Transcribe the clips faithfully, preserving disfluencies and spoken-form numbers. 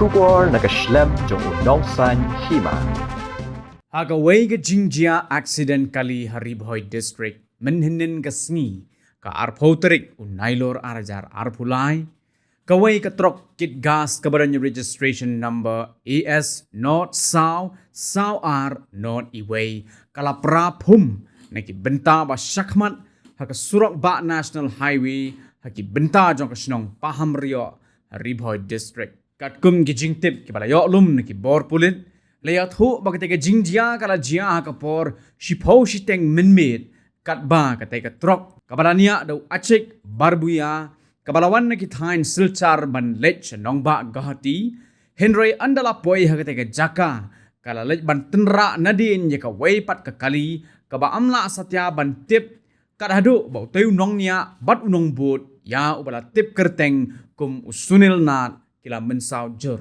Khubor na ka shlem jong u nongsaiñ hima. Ha kawei ka jingjia accident kali ha Ri Bhoi District mynhynnin ka sngi, ka arphew tarik u Nailur ar hajar arphew lai, kawei ka trok kit gas kaba don registration number A S not saw saw ar not iwei ka la pra phum na ki bynta ba shakhmat ha ka surok bah National Highway ha ki bynta jong ka shnong Pahamrioh, Ri Bhoi District. Katkum ki jingtip kiba la ïoh lum na ki bor pulit, la ïathuh ba katei ka jingjia ka la jia ha ka por shiphew shiteng mynmiet, katba katei ka trok kaba la niah da u Achik Barbuya, kaba la wan na ki thaiñ Silchar ban leit sha nongbah Guwahati, hynrei ynda la poi ha katei ka jaka ka la leit ban tynrah nadien ïa kawei pat ka kali kaba ym lah satia ban tip, kat haduh ba utei u nongniah bad u nongbud ïa uba la tip kyrteng kum u Sunil Nath ki la mynsaw jur.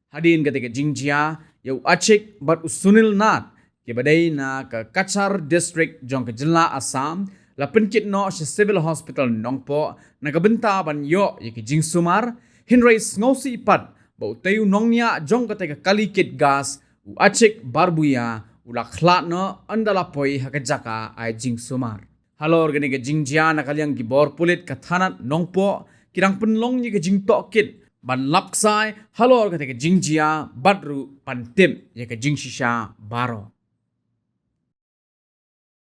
Hadien katei ka jingjia, ïa u Achik bad u Sunil Nath kiba dei na ka Cachar District jong ka jylla Assam la pynkit noh sha Civil Hospital Nongpoh na ka bynta ban ïoh ïa ki jingsumar, hynrei sngewsih pat ba utei u nongniah jong katei ka kali kit gas, u Achik Barbuya, u la khlad noh ynda la poi ha ka jaka ai jingsumar. Halor kane ka jingjia, na ka liang ki bor pulit ka thanat Nongpoh ki dang pynlong ïa ka jingtohkit ban lap ksai halor katei ka jingjia bad ruh ban tip ïa ka jingshisha baroh.